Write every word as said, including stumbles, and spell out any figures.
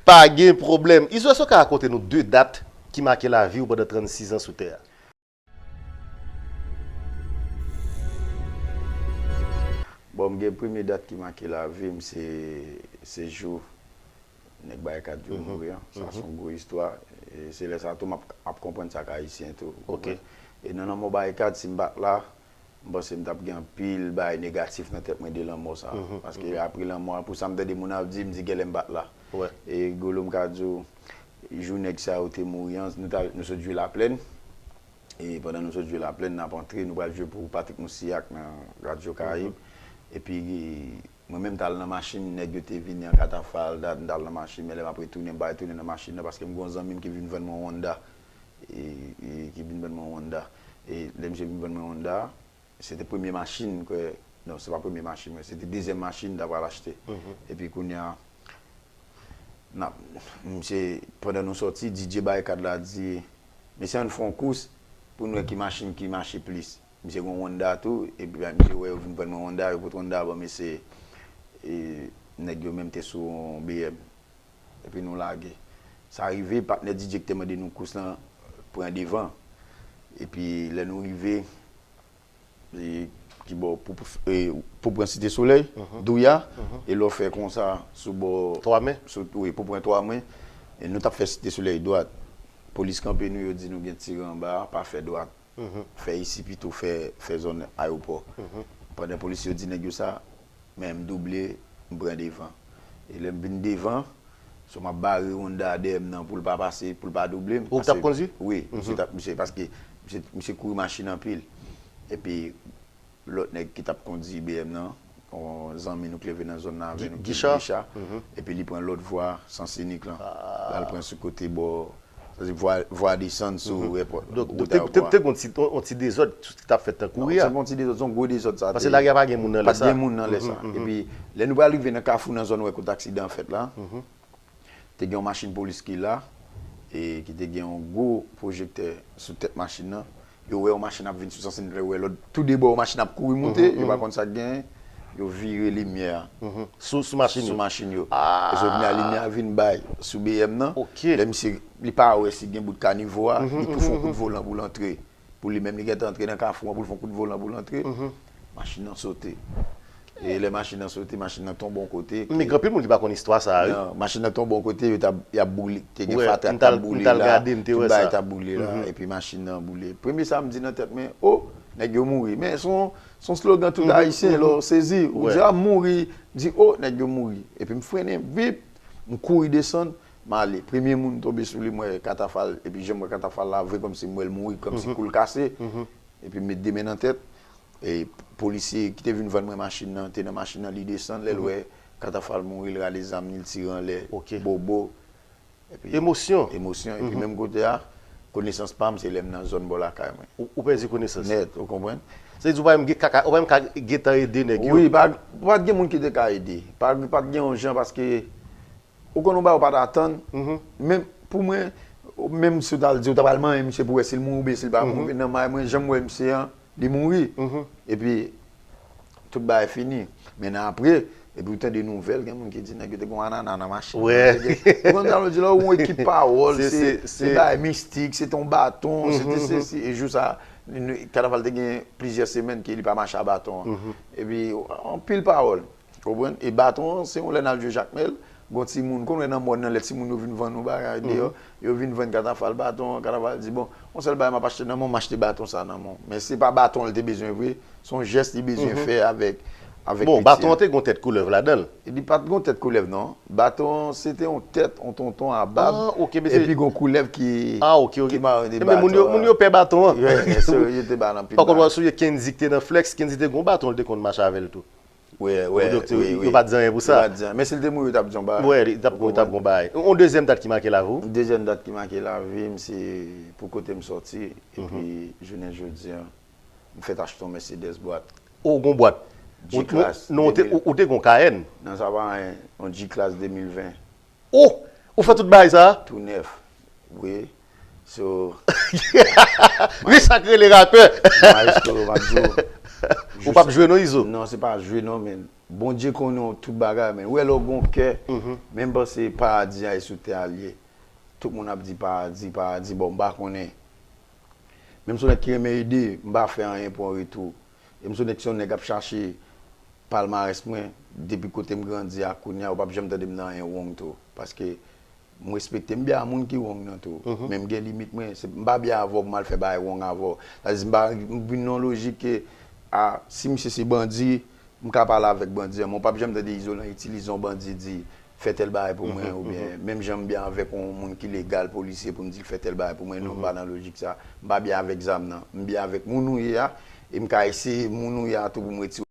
Pa gen pwoblèm. Izo, èske w ka rakonte nou de dat ki make lavi w pandan trannsis an sou tè a? Bon, m gen premye dat ki make lavi m, se, se jou nèg Barikad yo mouri an. Sa se yon gwo istwa. E se lè sa tou m ap, ap konprann sa k Ayisyen tou. Ou konprann? E nan lanmò Barikad, si m pa t la, m panse m t ap gen anpil bagay negatif nan tèt mwen de lanmò sa. Paske apre lanmò a, pou sa m tande moun ap di, m di genlè m pa t la. E Golo, m ka di w, jou nèg sa yo te mouri an, nou t al, nou sot jwe Laplèn. E pandan nou sot jwe Laplèn, n ap antre, nou pral jwe pou Patrick Moussilhac nan Radyo Karayib. Epi, mwen menm, m t al nan machin, nèg yo te vini an katafal, dat, m t al nan machin, men lè m ap retounen, m pa retounen nan machin nan, paske m gen yon zanmi m ki vin vann mwen yon Honda. E, e ki vin vann mwen yon Honda. E lè misye vin vann mwen yon Honda, se te premye machin, kwè, non, se pa premye machin mwen, se te dezyèm machin m ta pral achte. Epi kounye a, n ap, misye, pandan nou sòti, D J Barikad la di, mesye, ann fè yon kous pou n wè ki machin ki mache plis. Misye gen yon Honda tou, epi misye wè yo vin vann mwen Honda, yo pote Honda ban mesye, e nèg yo menm te sou yon B M. Epi nou lage. Sa rive, patnè D J ki te mande nou kous lan pran devan. Epi lè nou rive, e, ki bò, pou, pou, e, pou pran Site Solèy, Douya, e lè w fè konsa sou bò, Twa Men? Sou, wi, pou pran Twa Men, e nou t ap fè Site Solèy dwat. Polis kanpe nou, yo di nou gen tire anba a, pa fè dwat. Fè isi pito, fè, fè zòn ayewopò. Pandan polis yo di nèg yo sa, men m double, m pran devan. E lè m vin devan, so m ap bare Honda dèyè m nan pou l pa pase, pou l pa double m. Ou k t ap kondwi? Wi, misye t ap, misye, paske misye, misye kouri machin anpil. Epi lòt nèg ki t ap kondwi B M nan, yon zanmi nou k leve nan zòn nan avè nou, ki Gicha. Epi li pran lòt vwa Sans Unique lan. L al pran sou kote bò, sa se vwa, vwa desann sou rèpò. Donk, te, te, te gon ti, yon ti dezòd ki t ap fèt nan kouri a. Se yon ti dezòd, se yon gwo dezòd sa. Paske lari a pa gen moun nan lè sa. Pa t gen moun nan lè sa. Epi lè nou pral rive nan kafou nan zòn wè kote aksidan an fèt la, te gen yon machin polis ki la, e ki te gen yon gwo pwojektè sou tèt machin nan. Yo wè yon machin ap vin sou Sans Unique, yo wè lòt tou de bò yon machin ap kouri moute, yo pa konn sa k genyen, yo vire limyè a. Sou, sou machin yo? Sou machin yo. E so kounye a limyè a vin bay sou B M nan. Lè misye, li pa wè si gen bout kanivo a, li tou fè yon kout volan pou l antre. Pou li menm, li gentan antre nan kafou an, pou l fè yon kout volan pou l antre. Machin nan sote. E lè machin nan sote, machin nan tonbe yon kote. Men gen anpil moun ki pa konn istwa sa a, wi. Non, machin nan tonbe yon kote, yo t ap, y ap boule, te gen fatra k t ap boule la, tout bagay t ap boule la, epi machin nan boule. Premye sa m di nan tèt mwen, o, nèg yo mouri. Men se yon, se yon slogan tout Ayisyen, lè w sezi, ou di, a, mouri, di, o, nèg yo mouri. Epi m frennen, vip, m kouri desann, m ale. Premye moun m tonbe sou li, m wè katafal, epi jan m wè katafal la, vre kòmsi m wè l mouri, kòmsi kou l kase. Epi m met de men nan tèt. E polisye ki te vin vann mwen machin nan, te nan machin nan, li desann, lè l wè katafal mouri, l rale zam li, l tire anlè, bobo. Epi, emosyon. Emosyon. Epi menm kote a, konesans pa m, se lè m nan zòn bò lakay mwen. Ou, ou pèdi konesans? Nèt, ou konprann? Se di ou pa menm gen kaka, ou pa menm ka gentan ede nèg yo? Wi, pa, pa t gen moun ki te ka ede. Pa, pa t gen yon jan, paske ou konn yon bagay ou pa t atann. Men pou mwen, menm si w t al di ou ta pral manyen misye pou wè si l mouri oubyen si l pa mouri, nan may mwen, jan m wè misye an, li mouri. Epi, tout bagay fini. Men nan apre, epi ou tande nouvèl, gen moun ki di nèg yo te gen yon anana nan machin nan. Ou konn sa yo di la, ou yon ekip pawòl, se, se bagay mistik, se te yon baton, se te sesi. E jou sa, kanaval te gen plizyè semèn ke li pa mache a baton an. Epi, anpil pawòl. Konprann? E baton an, se yon lè n al jwe Jakmèl, gon timoun, konn wè nan mòn nan, lè timoun yo vin vann yon bagay deyò, yo vin vann katafal baton an, katafal di, bon, yon sèl bagay m ap achte nan men w, m achte baton sa nan men w. Men se pa baton an li te bezwen vre, se yon jès li bezwen fè avèk, avèk piti an. Bon, baton an te gon tèt koulèv ladan l? Li pa t gon tèt koulèv, non. Baton an, se te yon tèt, yon tonton a bab, epi gon koulèv ki, ki mare de baton an. Moun yo pè baton an. Wi, yo te ba l anpil bagay. Pa kont, w ap sonje Kendy ki te nan Flex, Kendy te gon baton, li te konn mache avè l tou. Wi, wi, wi, wi. Yo pa t di anyen pou sa. Yo pa t di anyen. Men si l te mouri, yo t ap di yon bagay. Wi, li t ap, li t ap gon bagay. Yon dezyèm dat ki make lavi w? Dezyèm dat ki make lavi m, se pou kote m sòti. Epi, jounen jodi a, m fèk achte yon Mercedes bwat. O, gon bwat. G-Class. Non, ou te, ou te gon Cayenne. Non, sa pa anyen. Yon G-Class de mil ven. O! Ou fè tout bagay sa a? Tou nèf. Wi. So, men sa k rele rapè. Maestro, m ap di w, Ou p ap jwe non, Izo. Non, se pa jwe non, men Bondye konnen tout bagay, men ou wè lè w gon kè, menm panse paradi a e sou tè a l ye. Tout moun ap di paradi, paradi, bon, m pa konnen. Men m se yon nèg ki renmen ede, m pa fè anyen pou an retou. E m se yon nèg, se yon nèg ap chache palmarès mwen, depi kote m grandi a kounye a, ou p ap janm tande m nan anyen wrong tou. Paske m respekte, m byen a moun ki wrong nan tou. Men m gen limit mwen, se, m pa byen avè w pou m al fè bagay wrong avè w. Sa di, m pa, m vin nan yon lojik ke, a, si misye se bandi, m ka pale avèk bandi an, men w p ap janm tande Izolan itilize yon bandi di, fè tèl bagay pou mwen, oubyen, menm jan m byen avèk yon moun ki legal, polisye, pou m di l fè tèl bagay pou mwen, non, m pa nan lojik sa. M pa byen avèk zam nan. M byen avèk moun ou ye a, e m ka eseye moun ou ye a tou pou m retire